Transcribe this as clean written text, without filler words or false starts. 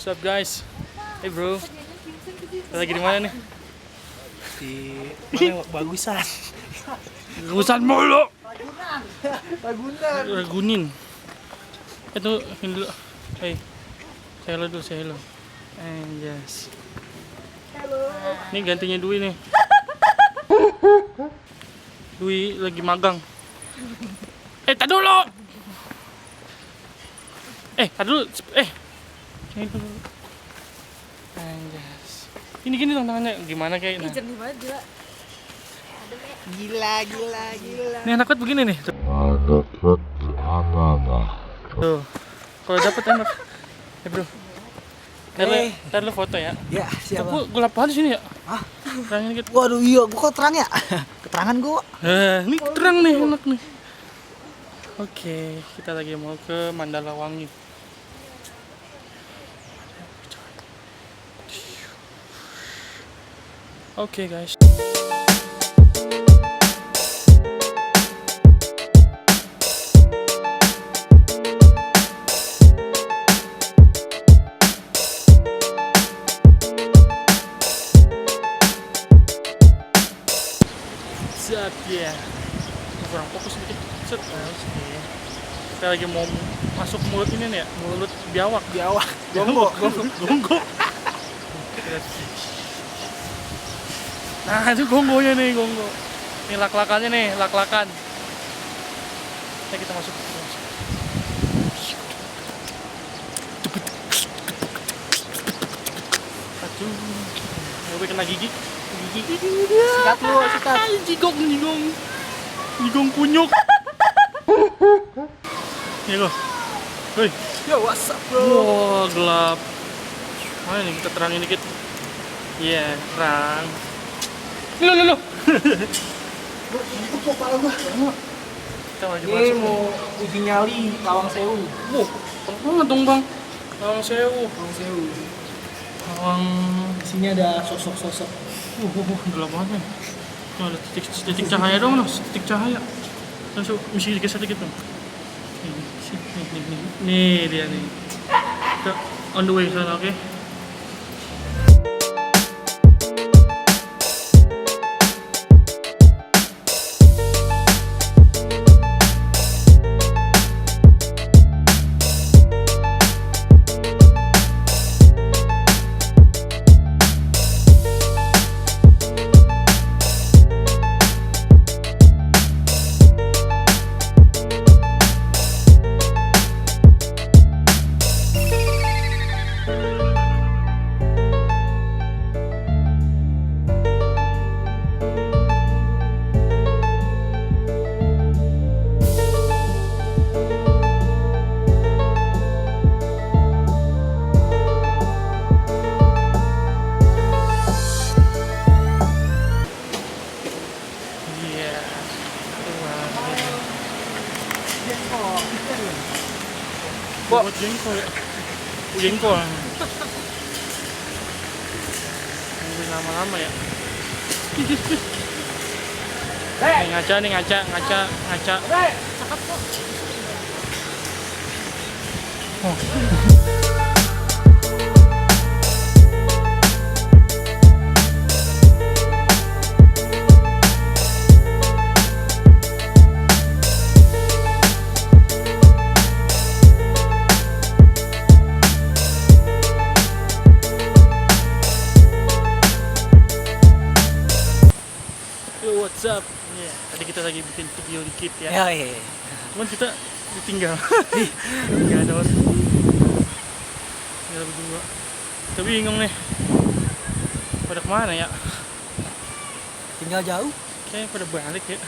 What's up guys? Hey bro. Kita lagi di mana nih? Di mana bagusan? Bagusan mulu. Ragunan. Ragunin. Itu ini dulu. Hey. Say hello dulu, say hello. And yes. Halo. Ini gantinya Dwi nih. Dwi lagi magang. Tar dulu. Tar dulu. Ini dulu. And yes. Gini dong tangannya. Gimana kayak nah. Jernih banget gila. Gila. Ini anak kuat begini nih. Tuh. Kalau dapet enak. Bro. Ntar lu foto ya. Ya, siapa? Aku gelap banget di sini ya. Hah? Terangin dikit. Waduh, iya, gua kok terang ya? Keterangan gua. Ini terang nih, enak nih. Oke, kita lagi mau ke Mandalawangi. Oke, guys. Set ya. Kurang fokus sedikit. Set. Kita lagi mau masuk mulut ini nih ya, mulut biawak. Gonggok. Nah, itu gonggonya nih, gonggo. Ini lak-lakannya nih, lak-lakan. Kita masuk. Aduh. Gue kena gigi. Sikat lu, sikat. Jigong kunyuk. Nih lo. Hei. Yo, what's up, bro? Wah, gelap. Mana nih kita terangin dikit. Iya, terang. Lo. Itu kepala gua. Kita lagi Ini masuk. mau uji nyali Lawang Sewu. Wah, keren banget dong bang. Lawang Sewu. Lawang Sewu. Lawang. Di sini ada sosok-sosok. Gelap banget nih. Tuh, ada titik cahaya dong, no. Titik cahaya. Langsung mesti digeser dikit dong. Nih dia nih. Kita on the way sana, oke? Buat jengkol ya? Jengkol. Nungguin lama-lama ya. Nih ngaca. Cakep kok. Oh. What's up? Tadi kita lagi bikin video dikit ya. Iya. Cuman kita ditinggal. Gak ada orang. Tinggal berdua. Kita bingung nih. Pada kemana ya? Tinggal jauh. Kayaknya pada balik ya.